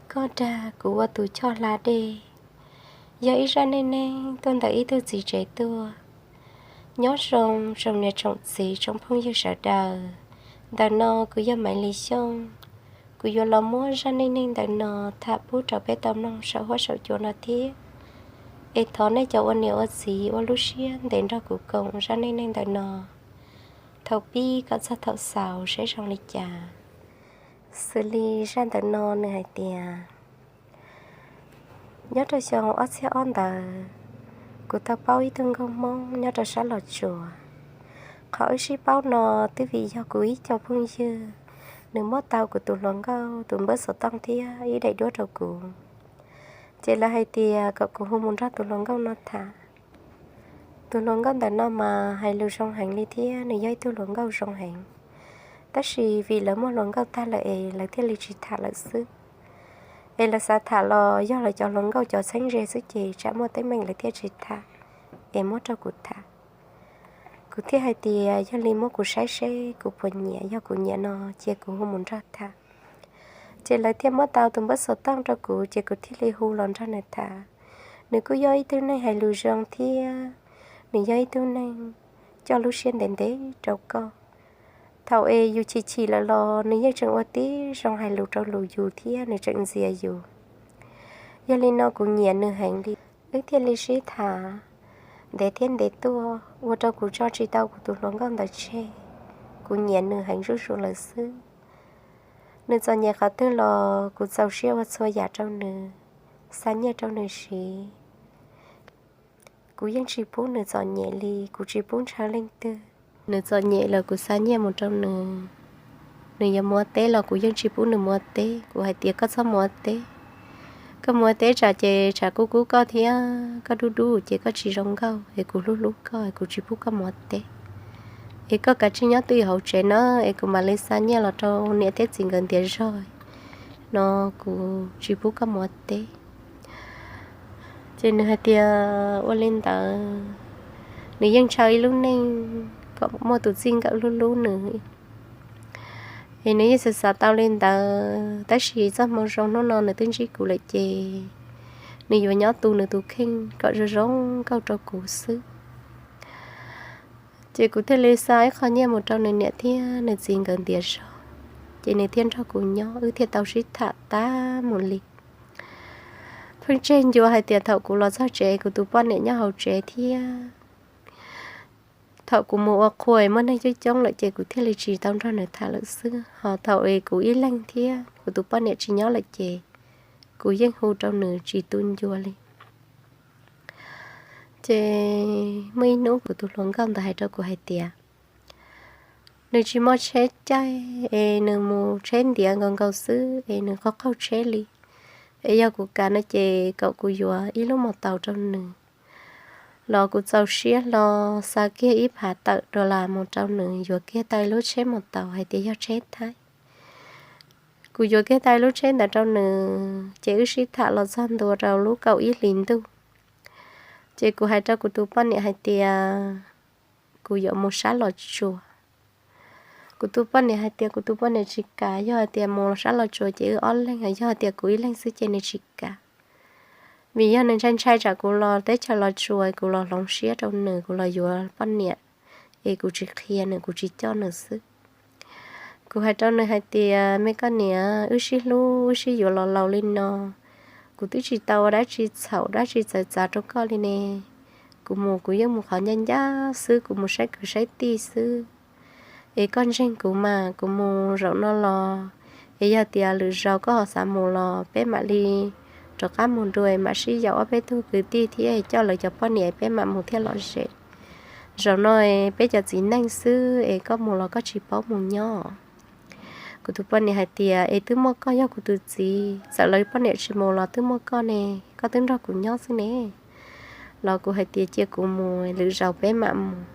Koj dag kuv ua tus choj hla dej, yog ib zaj neej neeg tuaj ntawm ib tug txiv tsev tuaj. Nyob zoo tsoom niam tsoom txiv tsoom phooj ywg sawv daws, ntawm no kuv yog Maiv Lis Xyooj. Kuv yuav los muab zaj neej neeg ntawm no tham pub rau peb tau mloog saum huab saum cua no thiab. Es thov nej cov ua niam ua txiv ua lub siab ntev nrog kuv koom zaj neej neeg ntawm no thaum pib kom txog thaum xaus seb zoo li cas. Xws li zaj ntawm no nws hais tias, nyob rau xyoo ob txhiab ob ntawd, kuv tau paub ib tug nkauj Hmoob nyob rau sab Los Tsuas. Qhov wb sib paub no twb vim yog kuv ib co phooj ywg, nws muab tau kuv tus hluas nkauj tus npawb xov tooj thiab ib daim duab rau kuv. Ces lawv hais tias kom kuv hu mus nrog tus hluas nkauj no tham. Tus hluas nkauj ntawm no mas hais lus zoo heev li thiab nws yog ib tug hluas nkauj zoo heev. Tab sis vim lawv muaj hluas nkauj tag lawm es lawv thiaj li tsis tham lawm xwb. Es lawv xav tham los yog lawv cov hluas nkauj cov txheeb ze xwb ces tsam muaj teeb meem lawv thiaj tsis tham, es muab rau kuv tham. Kuv thiaj hais tias yog li muab kuv saib seb kuv puas nyiam, yog kuv nyiam no cia kuv hu mus nrog tham. Ces lawv thiaj muab tau tus npawb xov tooj rau kuv ces kuv thiaj li hu los nrog nws tham. Nws kuj yog ib tug neeg hais lus zoo thiab nws yog ib tug neeg coj lub siab ntev ntev rau koj. Thaum es yus chim chim lawm los nws yeej tseem ua tib zoo hais lus rau lus yus thiab nws tseem ntxias yus. Yog li no kuv nyiam nws heev li, wb thiaj li sib tham ntev thiab ntev tuaj ua rau kuv tso tsis tau kuv tus hluas nkauj ntawd tseg. Kuv nyiam nws heev zuj zus lawm xwb. Nws txom nyem qhov twg los kuv txaus siab ua txhua yam rau nws, xa nyiaj rau nws siv. Kuv yeej tsis pub nws txom nyem li, kuv tsis pub ntshaw leej twg. Nws txom nyem los kuv xa nyiaj mus rau nws. Nws yuav mus ua teb los kuv yeej tsis pub nws mus ua teb, kuv hais tias koj txhob mus ua teb. Koj mus ua teb tsam ces tsam kuv kub koj thiab koj dub dub ces koj tsis zoo nkauj es kuv hlub hlub koj es kuv tsis pub koj mus ua teb. Es koj kav tsij nyob twj ywm hauv tsev na es kuv mam li xa nyiaj los rau niam thiab txiv nkawd ntiav zog no, kuv tsis pub koj mus ua teb. Ces nws hais tias ua li ntawd, nws yeej ntshaw ib lub neej kom muaj tus txij nkawm hlub hlub nws. Es nws yeej xav xav tau li ntawd, tab sis txoj hmoo zoo hnub no nws twb ntsib kuv lawm ces nws yuav nyob tu nws tus kheej kom zoo zoo nkauj rau kuv xwb. Ces kuv thiaj li xa ib qho nyiaj mus rau nws niam thiab nws txiv nkawd ntiav zog, ces nws thiaj nrog kuv nyob, wb thiaj tau sib tham tag mus li. Pheej tseg ncua hais tias thaum kuv los txog tsev kuv tus poj niam nyob hauv tsev thiab. Thaum kuv mus ua qhua muaj neeg coob coob lawm ces kuv thiaj li tsis tau nrog nws tham lawm xwb, ho thaum es kuv ib leeg thiab kuv tus poj niam tsis nyob lawm ces kuv yeej hu rau nws tsis tu ncua li. Ces muaj ib hnub kuv tus hluas nkauj ntawd hais rau kuv hais tias nws tsis muaj tsheb caij es nws mus tsheb ntiav nkaus nkaus xwb es nws qaug qaug tsheb li. Es yog kuv kam no ces kom kuv yuav ib lub mos taus rau nws, los kuv txaus siab hlo xa kiag ib phav tawm dollar mus rau nws yuav kiag tau ib lub tsheb mos taus hais tias yog tsheb Thaib. Kuv yuav kiag tau ib lub tsheb ntawd rau nws ces wb sib tham los txog ntua rau lub kaum ib hlis ntuj. Ces kuv hais rau kuv tus poj niam hais tias kuv yuav mus sab Los Tsuas. Kuv tus poj niam hais tias kuv tus poj niam tsis kam, yog hais tias mus sab Los Tsuas ces wb ob leeg, yog hais tias kuv ib leeg xwb ces nws tsis kam. Vim yog nws ntshai ntshai tsam kuv los teb chaws Los Tsuas kuv los hloov siab rau nws, kuv los yuav poj niam es kuv tsis qhia nws, kuv tsis coj nws xwb. Kuv hais rau nws hais tias me koj niam, wb sib hlub wb sib yuav los laus li no, kuv twb tsis tau ua dab tsi txhaum dab tsi txawv txav rau koj li ne. Kuv mus kuv yeej mus qhov ncaj ncaj xwb, kuv mus saib kwv saib tij xwb. Es koj ntseeg kuv mas kuv mus zaum no los, es yog tias lwm zaus koj ho xav mus los peb mam li rov qab mus dua, mam sib yaum ob peb tug kwv tij thiab coj lawv cov poj niam peb mam mus thiaj lom zem. Zaum no peb cov txiv neej xwb es koj mus los koj tsis paub mus nyob. Kuv tus poj niam hais tias es twb muaj koj yog kuv tus txiv, txawm lawv poj niam tsis mus los twb muaj koj ne, koj twb nrog kuv nyob xwb ne. Los kuv hais tias cia kuv mus, lwm zaus peb mam mus,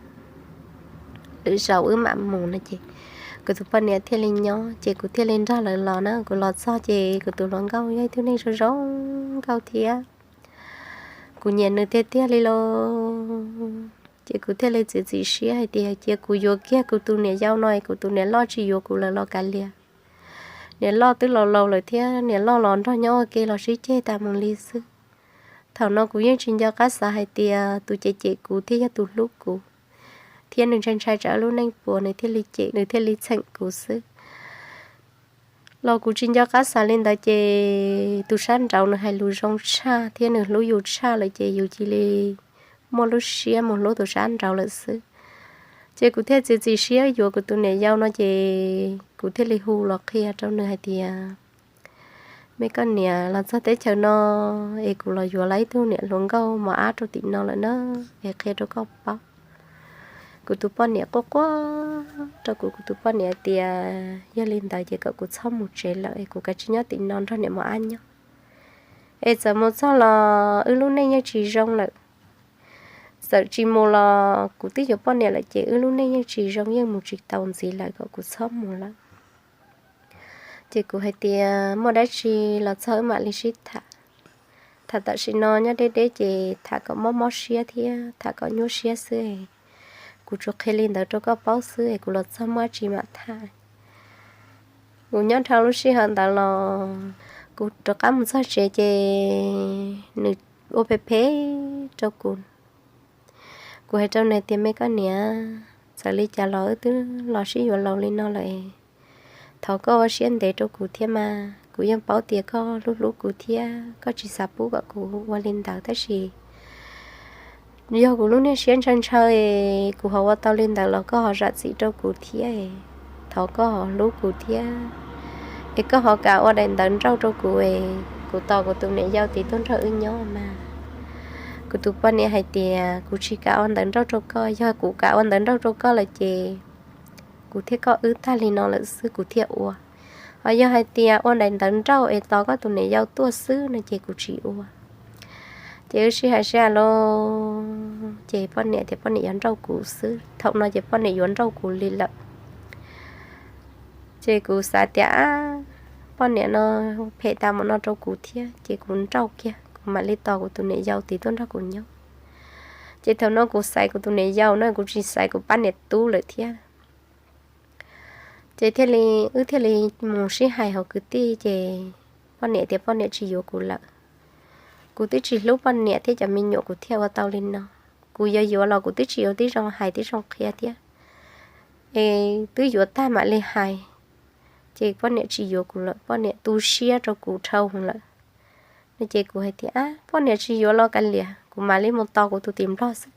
lwm zaus wb mam mus no ces kuv tus poj niam thiaj li nyob ces kuv thiaj li nrog lawv los na. Kuv los txog ces kuv tus hluas nkauj yog ib tug neeg zoo zoo nkauj thiab kuv nyiam nws tiag tiag li lauj. Ces kuv thiaj li txiav txim siab hais tias cia kuv yuav kiag kuv tus niam yau no, kuv tus niam loj tsis yuav kuv lawm los kav liam. niam loj twb laus laus lawm thiab niam loj los nrog nyob ua ke los sib ceg tas mus li xwb. Thaum no kuv yeej tsis nco qab xav hais tias tus cem cem kuv thiaj yog tus hlub kuv, thiab nws ntshai ntshai tsam lub neej puas nws thiaj li cem nws thiaj li txheem kuv xwb. Los kuv tsis nco qab xav li ntawd ces tus sab nraud nws hais lus zoo tshaj thiab nws hlub yus tshaj lawm ces yus cia li muaj lub siab mus hlub tus sab nraud lawm xwb. Ces kuv thiaj txiav txim siab yuav kuv tus niam yau no ces kuv thiaj li hu los qhia rau nws hais tias, me koj niam, los txog teb chaws no es kuv los yuav lawm ib tug niam hluas nkauj mos ab rau tim no lawm na, es qhia rau koj paub. Kuv tus poj niam quaj quaj rau kuv, kuv tus poj niam tias yog li ntawd ces kom kuv txhob mus tsev lawm es kuv kav tsij nyob tim no nrog niam mos ab nyob. Es txawm mus txog los wb lub neej yeej tsis zoo lawm. Txawm tsis mus los kuv twb yuav poj niam lawm ces wb lub neej yeej tsis zoo, yeej mus tsis tau ntxiv lawm, kom kuv txhob mus lawm. Ces kuv hais tias muaj dab tsi los txog wb mam li sib tham. Tham tam sim no nyob deb deb ces tham kom mob mob siab thiab tham kom nyuaj siab xwb. Kuv tsuas qhia li ntawd rau koj paub xwb es kuv los txog muaj dab tsi mam tham. Kuv nyob dhau lub sij hawm ntawd los kuv rov qab mus txog tsev ces nws ua phem phem rau kuv. Kuv hais rau nws tias, me koj niam, txawm li cas los wb twb los sib yuav laus li no lawm, thov koj ua siab ntev rau kuv thiab mas. Kuv yeej paub tias koj hlub hlub kuv thiab koj tsis xav pub kom kuv ua li ntawd, tab sis yog kuv lub niag siab ntshaw ntshaw es kuv ho ua tau li ntawd los koj ho zam txim rau kuv thiab. Thov koj ho hlub kuv thiab es koj ho kam ua daim ntawv nrauj rau kuv es kuv tos kuv tus niam yau tid tuaj nrog wb nyob mas. Kuv tus poj niam hais tias, kuv tsis kam ua ntawv nrauj rau koj, yog kuv kam ua ntawv nrauj rau koj lawm ces kuv thiab koj wb tag li no lawm xwb kuv thiaj ua. Ho yog hais tias ua daim ntawv nrauj es tos koj tus niam yau tuaj xwb no ces kuv tsis ua. Ces wb sib hais sib hais los ces poj niam tias poj niam yuav nrauj kuv xwb. Thaum no ces poj niam yuav nrauj kuv li lawm. Ces kuv xav tias, poj niam no phem tas mus no rau kuv thiab ces kuv nrauj kiag, kuv mam li tos kuv tus niam yau tid tuaj nrog kuv nyob. Ces thaum no kuv xaiv kuv tus niam yau no, kuv tsis xaiv kuv pab niam tub lawm thiab. Ces thiaj li, wb thiaj li mus sib hais hauv kwv tij ces poj niam tias poj niam tsis yuav kuv lawm. Kuv twb tsis hlub poj niam thiab cov me nyuam kuv thiaj ua tau li no. Kuv yuav yuav los kuv twb tsis yuav tib zoo hais tib zoo qhia thiab, es twb yuav tag mam li hais. Ces poj niam tsis yuav kuv lawm, poj niam tu siab rau kuv dhau lawm. No ces kuv hais tias, poj niam tsis yuav los kav liam, kuv mam li mus tos kuv tus tim nplog xwb.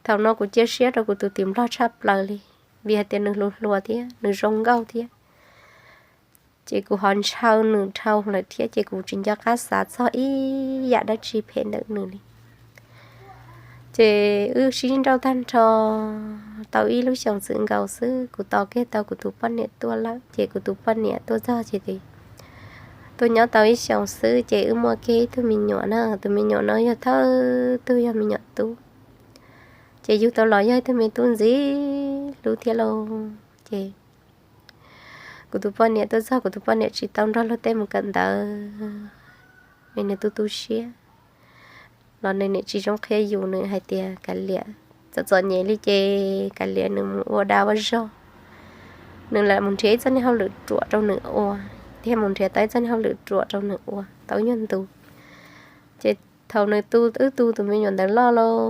Thaum no kuv cia siab rau kuv tus tim nplog tshaj plaws li, vim hais tias nws hluas hluas thiab nws zoo nkauj thiab. Ces kuv ho ntshaw nws dhau lawm thiab ces kuv tsis nco qab xav txog ib yam dab tsi phem ntawm nws li. Ces wb sib nrauj tag nrho tau ib lub xyoos txwm nkaus xwb kuv tos kiag tau kuv tus poj niam tuaj lawm. Ces kuv tus poj niam tuaj txog ces tuaj nyob tau ib xyoos xwb ces wb muaj kiag ib tug me nyuam na, tus me nyuam no yog thawj tug yog me nyuam tub. Ces yug tau los yog ib tug me tub ntxim hlub thiab lauj. Ces kuv tus poj niam tuaj txog kuv tus poj niam tsis tau nrog luag tej mus kawm ntawv, nws tu tu siab los nws niam tsis zoo qhia yus, nws hais tias kav liam, txom txom nyem li ces kav liam nws mus ua dag ua zog, nws lam mus nrhiav ib txoj niag hauj lwm ruam rau nws ua, thiab mus nrhiav tau ib txoj niag hauj lwm ruam rau nws ua tau nyuag ntu. Ces thaum nws tu, wb tu tus me nyuam ntawd loj lauj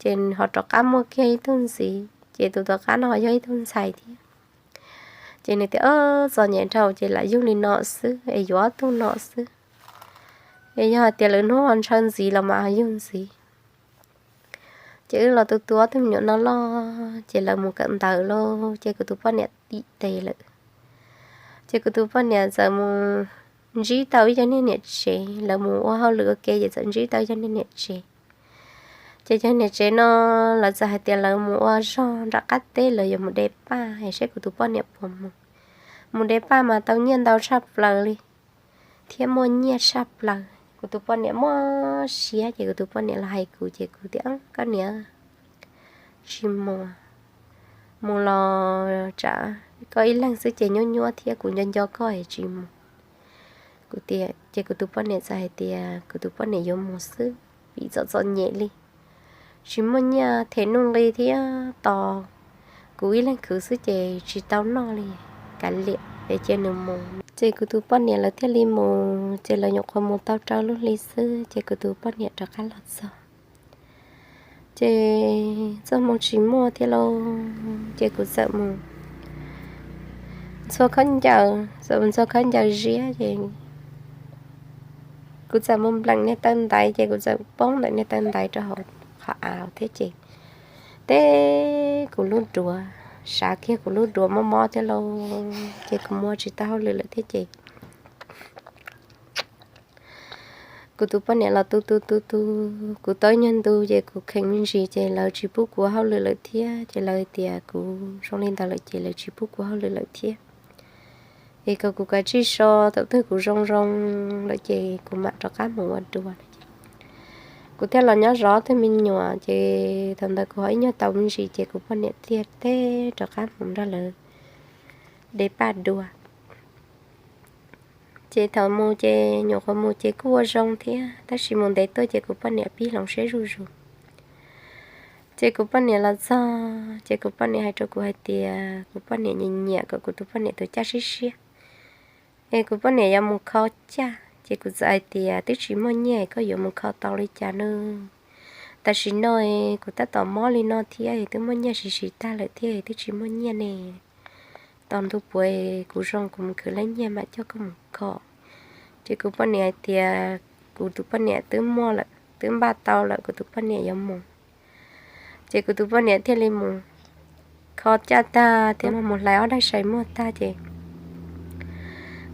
ces nws ho rov qab muaj kiag ib tug ntxiv, ces tus tom qab no ho yog ib tug ntxhais thiab. Ces nws tias txom nyem dhau ces lam yug li no xwb es yuav ob tug no xwb, es yog hais tias lawv hnub ho ntshaw ntxiv los mas ho yug ntxiv. Ces wb los tu tu ob tug me nyuam no loj ces lawv mus kawm ntawv lauj ces kuv tus poj niam tim tes lawm. Ces kuv tus poj niam txawm mus ntsib tau ib co niag niam tsev, lawv mus ua hauj lwm ua ke ces txawm ntsib tau ib co niag niam tsev. Ces cov niam tsev no lawv txawm hais tias lawv mus ua zog nram qab teb, lawv yuav mus de paj es saib kuv tus poj niam puas mus. Mus de paj mas tau nyiaj ntau tshaj plaws li thiab muaj nyiaj tshaj plaws. Kuv tus poj niam muaj siab ces kuv tus poj niam los hais kuv ces kuv tias, koj niam, tsis mus, mus los tsam koj ib leeg xwb ces nyuab nyuab thiab kuv nco nco koj es tsis mus. Kuv tias, ces kuv tus poj niam txawm hais tias kuv tus poj niam yuav mus xwb vim txom txom nyem li, tsis muaj nyiaj them nuj nqi thiab tos kuv ib leeg khwv xwb ces tsis tau noj li, kav liam. es cia nws mus. Ces kuv tus poj niam lawv thiaj li mus, ces lawv nyuam qhuav mus tau rau lub hli xwb ces kuv tus poj niam rov qab los txog. Ces txoj hmoo tsis muaj thiab lauj, ces kuv txawm mus ntxhua khaub ncaws, txawm mus ntxhua khaub ncaws ziab ces kuv txawm mus npleem niag taw ntaiv ces kuv txawm poob ntawm niag taw ntaiv rau hauv qhov av thiab ces teb kuv lub duav, sav kiag kuv lub duav mob mob thiab lauj, ces kuv mus tsis tau hauj lwm lawm thiab ces kuv tus poj niam los tu tu tu tu kuv tau ib nyuag ntu ces kuv kheev me ntsis ces lawv tsis pub kuv ua hauj lwm lawm thiab, ces lawv tias kuv zoo li ntawd lawm ces lawv tsis pub kuv ua hauj lwm lawm thiab. Es kom kuv kav tsij so, thaum twg kuv zoo zoo lawm ces kuv mam rov qab mus ua dua. Kuv thiaj los nyob zov ob tug me nyuam ces thaum ntawd kuv ho ib nyuag tau me ntsis ces kuv poj niam thiaj teb rov qab mus nrog lawv de paj dua. Ces thaum mus ces nyuam qhuav mus ces kuj ua zoo thiab, tab sis mus ntev tuaj ces kuv poj niam pib hloov siab zuj zus. Ces kuv poj niam los txog ces kuv poj niam hais rau kuv hais tias kuv poj niam nyiam nyiam kom kuv tus poj niam tus caj siab siab, es kuv poj niam yuav mus kho caj. Ces kuv txawm hais tias twb tsis muaj nyiaj, koj yuav mus kho tau li cas no? Tam sim no kuv tab tom mob li no thiab, twb muaj nyiaj siv siv tag lawm thiab, twb tsis muaj nyiaj ne. Tos ntu puav kuv zoo kuv mus khwv lab nyiaj mam coj koj mus kho. Ces kuv poj niam hais tias kuv tus poj niam twb muaj lawm, twb npaj tau lawm, kuv tus poj niam yuav mus. Ces kuv tus poj niam thiaj li mus kho caj tag thiab mus hlais ob daig sai muag tag ces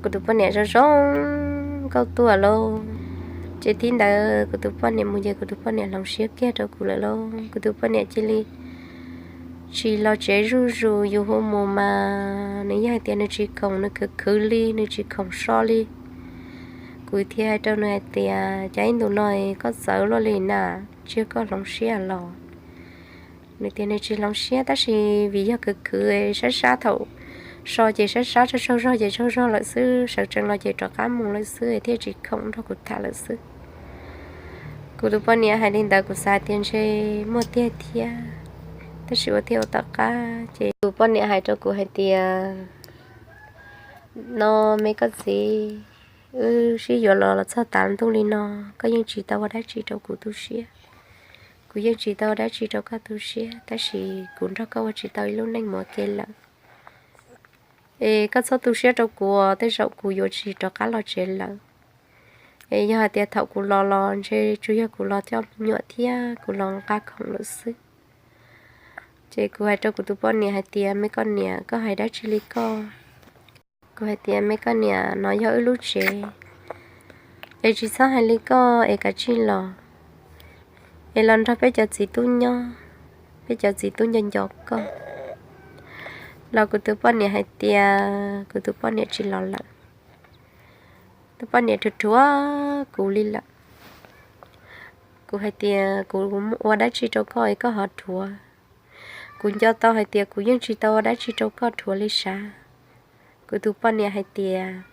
kuv tus poj niam zoo zoo nkauj tuaj lauj. Ces thib ntawd kuv tus poj niam mus ces kuv tus poj niam hloov siab kiag rau kuv lawm lauj. Kuv tus poj niam cia li tsis los tsev zuj zus, yus hu mus mas nws yeej hais tias nws tsis khoom, nws khwv khwv li, nws tsis khoom so li. Kuv thiaj hais rau nws hais tias cas ib ntus no koj txawv luaj li na, tsis yog koj hloov siab los? Nws tias nws tsis hloov siab tab sis vim yog khwv khwv sab sab, thaum so ces sab sab, tsaug tsaug zog ces tsaug zog lawm xwb, sawv tsees los ces rov qab mus lawm xwb thiaj tsis khoom nrog kuv tham lawm xwb. Kuv tus poj niam hais li ntawd kuv xav tias ntshe muaj tiag thiab, tab sis ua thiaj ua tom qab ces tus poj niam hais rau kuv hais tias, no me koj txiv, wb sib yuav los los txog tav ntuj li no, koj yeej tsis tau ua dab tsi rau kuv tu siab, kuv yeej tsis tau ua dab tsi rau koj tu siab, tab sis kuv nrog koj ua tsis tau ib lub neej mus ua ke lawm. Es koj txhob tu siab rau kuv, tej zaum kuv yuav tsis rov qab los tsev lawm. Es yog hais tias thaum kuv los los ntshe tsuas yog kuv los coj me nyuam thiab kuv los nqa khoom lawm xwb. Ces kuv hais rau kuv tus poj niam hais tias, me koj niam, koj hais dab tsi li koj? Kuv hais tias, me koj niam, no yog wb lub tsev, es tsis txhob hais li koj, es kav tsij los, es los nrog peb cov txiv tub nyob, peb cov txiv tub nco nco koj. Los kuv tus poj niam hais tias kuv tus poj niam tsis los lawm. Tus poj niam rhuav rhuav kuv li lawm. Kuv hais tias, kuv ua dab tsi rau koj es koj ho rhuav? Kuv nco tau hais tias kuv yeej tsis tau ua dab tsi rau koj rhuav li sav. Kuv tus poj niam hais tias,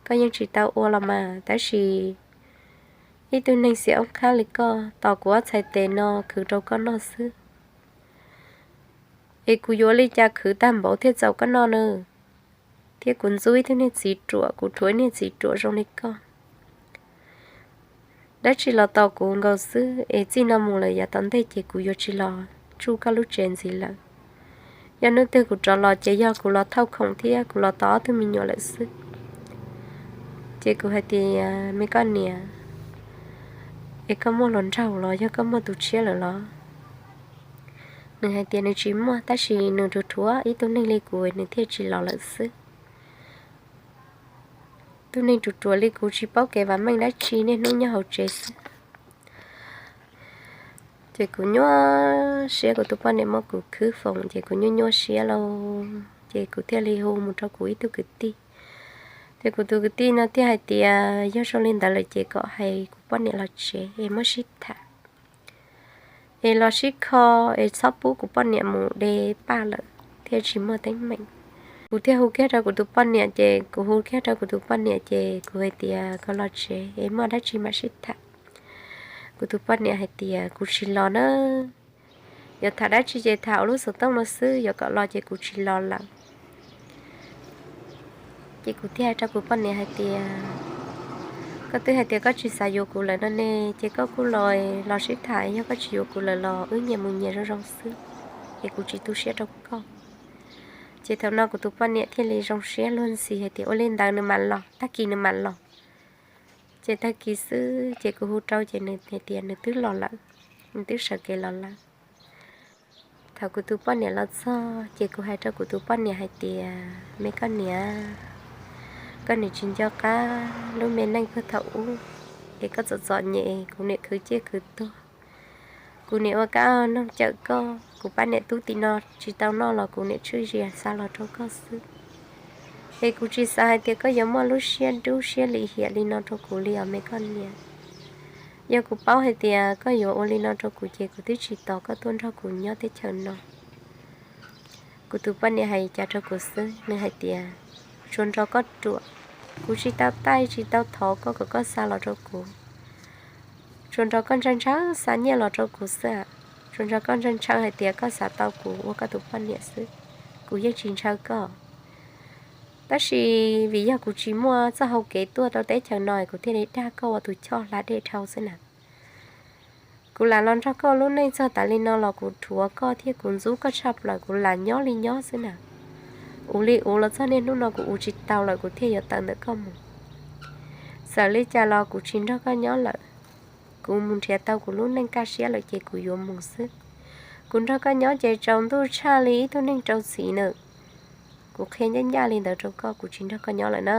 koj yeej tsis tau ua los mas, tab sis ib tug neeg xiam oob qhab li koj tos kuv ob txhais tes no khwv rau koj noj xwb. Es kuv yuav li cas khwv tag npaum thiaj txaus koj noj na? Thiab kuv ntxub ib tug niag txiv ruam, kuv rhuav ib niag txiv ruam zoo li koj. Dab tsi los tos kuv nkaus xwb, es txij no mus lawm yav tom ntej ces kuv yuav tsis los tsuj koj lub tsev ntxiv lawm. Yog hnub twg kuv rov los ces yog kuv los thauj khoom thiab kuv los tos ob tug me nyuam lawm xwb. Ces kuv hais tias, me koj niam, es koj muaj hluas nraug los yog koj muaj tus tshiab lawm los? Nws hais tias nws tsis muaj, tab sis nws rhuav rhuav ib tug neeg li kuv nws thiaj tsis los lawm xwb. Tus neeg ruam ruam li kuv tsis paub kev vam meej dab tsi, niaj hnub nyob hauv tsev xwb. Ces kuv nyuaj siab, kuv tus poj niam muab kuv khwb foom ces kuv nyuaj nyuaj siab lauj. Ces kuv thiaj li hu mus rau kuv ib tug kwv tij. Ces kuv tus kwv tij no thiaj hais tias yog zoo li ntawd lawm ces kom hais kuv poj niam los tsev es muab sib tham, es los sib kho, es txhob pub kuv poj niam mus de paj lawm thiaj tsis muaj teeb meem. Kuv thiaj hu kiag rau kuv tus poj niam, ces kuv hu kiag rau kuv tus poj niam ces kuv hais tias koj los tsev es muaj dab tsi mam sib tham. Kuv tus poj niam hais tias kuv tsis los na, yuav tham dab tsi ces tham hauv lub xov tooj no xwb, yuav kom los ces kuv tsis los lawm. Ces kuv thiaj hais rau kuv poj niam hais tias, koj twb hais tias koj tsis xav yuav kuv lawm no ne, ces koj kuj los, los sib tham, yog koj tsis yuav kuv lawm los wb nyias mus nyias zoo zoo xwb, es kuv tsis tu siab rau koj. Ces thaum no kuv tus poj niam thiaj li zoo siab luag ntxhi hais tias ua li ntawd nws mam los, tag kis nws mam los. Ces tag kis xwb ces kuv hu rau ces nws hais tias nws twb los lawm, nws twb sawv kev los lawm. Thaum kuv tus poj niam los txog ces kuv hais rau kuv tus poj niam hais tias, me koj niam, koj niam tsis nco qab lub me neej puag thaum ub, es koj txom txom nyem, kuv niam khwv ciaj khwv tuag, kuv niam ua kab noog cawm koj, kuv pab niam tub tim no tsis tau noj los kuv niam tswj zias xa los rau koj xwb. Es kuv tsis xav hais tias koj yuav muaj lub siab dub siab lim hiam li no rau kuv li os me koj niam. Yog kuv paub hais tias koj yuav ua li no rau kuv ces kuv twb tsis tos koj tuaj nrog kuv nyob teb chaws no. Kuv tus poj niam hais cas rau kuv xwb, nws hais tias, tsuas nrog koj ruam, kuv tsis tau taij tsis tau thov koj kom koj xa los rau kuv. Tsuas nrog koj ntshaw ntshaw xa nyiaj los rau kuv xwb, tsuas nrog koj ntshaw ntshaw hais tias koj xav tau kuv ua koj tus poj niam xwb, kuv yeej tsis ntshaw koj. Tab sis vim yog kuv tsis muaj txoj hau kev tuaj rau teb chaws no kuv thiaj li dag koj ua tus choj hla dej dhau xwb na. Kuv lam los nrog koj lub neej txog tas li no los kuv rhuav koj thiab kuv ntxub koj tshaj plaws, kuv lam nyob li nyob xwb na. Uv li uv los txog niaj hnub no kuv uv tsis tau lawm kuv thiaj yuav tawm ntawm koj mus. Txawm li cas los kuv tsis nrog koj nyob lawm. Kuv mus nrhiav tau kuv lub neej kaj siab lawm ces kuv yuav mus xwb. Kuv nrog koj nyob ces tsaus ntuj tshaj li ib tug neeg rau txiv na. Kuv qhia ncaj ncaj li ntawd rau koj, kuv tsis nrog koj nyob lawm na.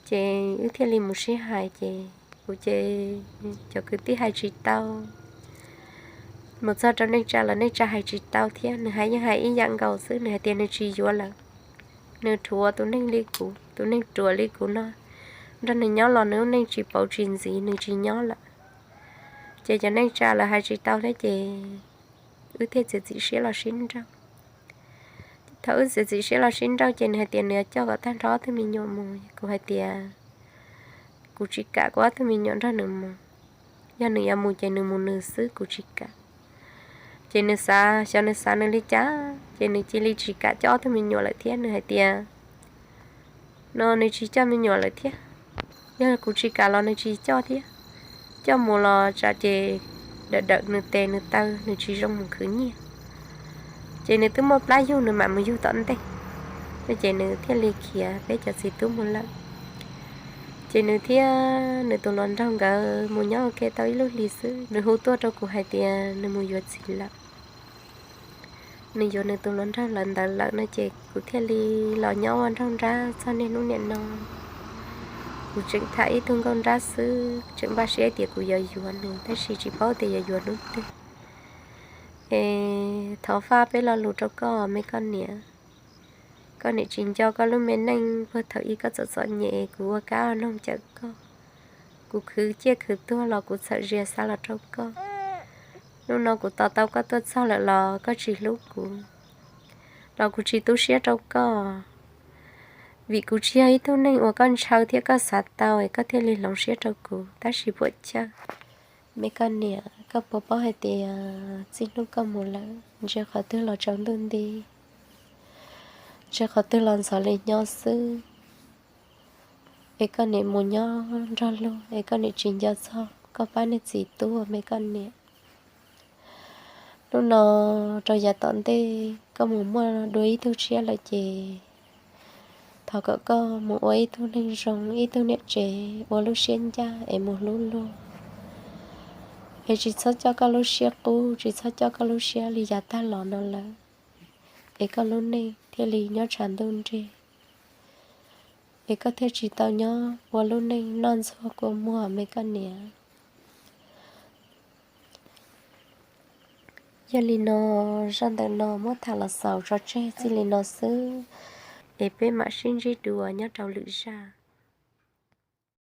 Ces wb thiaj li mus sib hais ces kuv ces cov kwv tij hais tsis tau, mus txog rau neej tsa los neej tsa hais tsis tau thiab, nws hais yeej hais ib yam nkaus xwb, nws hais tias nws tsis yuav lawm. Nws rhuav tus neeg li kuv, tus neeg ruam li kuv no, nrog nws nyob los nws lub neej tsis pauv tsis ntxiv, nws tsis nyob lawm. Ces cov neej tsa lawv hais tsis tau thiab ces wb thiaj txiav txim siab los sib nrauj. Thaum wb txiav txim siab los sib nrauj ces nws hais tias nws yuav coj kom tag nrho ob tug me nyuam mus. Kuv hais tias kuv tsis kam kuv ob tug me nyuam nrog nws mus. Yog nws yuav mus ces nws mus nws xwb, kuv tsis kam. Ces nws xav xyov nws xav nws li cas ces nws cia li tsis kam coj ob tug me nyuam lawm thiab. Nws hais tias no nws tsis coj me nyuam lawm thiab. Yog kuv tsis kam los nws tsis coj thiab. Coj mus los tsam ces dawm dawm nws tes nws taw, nws tsis zoo mus khwv nyiaj. Ces nws twb muaj plab yug, nws mam mus yug tom ntej. Ces nws thiaj li khiav peb cov txiv tub mus lawm. Ces nws thiab nws tus hluas nraug nkawd mus nyob ua ke tau ib lub hlis xwb, nws hu tuaj rau kuv hais tias nws mus yuav txiv lawm. Nws yuav nws tus hluas nraug lawm ntawd lawm no ces kuv thiaj li los nyob ua nraug nrab txog niaj hnub niam no. Kuv tseem tham ib tug nkauj nrab xwb, tseem npaj siab tias kuv yuav yuav nws, tab sis tsis paub tias yuav yuav hnub twg. Es thov faj peb lo lus rau koj me koj niam. Koj niam tsis nco koj lub me neej puag thaum ub koj txom txom nyem, kuv ua kab ua noog cawm koj, kuv khwv ciaj khwv tuag los kuv txhawm zias xa los rau koj. Hnub no kuv tos tau koj tuaj txog lawm los koj tsis hlub kuv, los kuv tsis tu siab rau koj, vim kuv tsis yog ib tug neeg uas koj ntshaw thiab koj xav tau es koj thiaj li hloov siab rau kuv. Tab sis puam chawj, me koj niam, koj puas paub hais tias txij hnub koj mus lawm, ntsia qhov twg los tsaus ntuj nti, ntsia qhov twg los ntxhov li nyob xwb. Es koj niam mus nyob nrog luag es koj niam tsis nco txog koj pab niag txiv tub me koj niam. Hnub no rau yav tom ntej koj mus muaj dua ib tug tshiab lawm ces thov kom koj mus ua ib tug neeg zoo, ib tug niam tsev ua lub siab ncaj es mus hlub luag. Es tsis txhob coj koj lub siab qub, tsis txhob coj koj lub siab li yav tag los no lawm, es koj lub neej thiaj li nyob tshav ntuj nrig, es koj thiaj tsis tau nyob ua lub neej noj ntxuag kua muag me koj niam. Yog li no, zaj ntawm no muab tham los xaus tso tseg txij li no xwb, es peb mam sib ntsib dua nyob rau lwm zaj.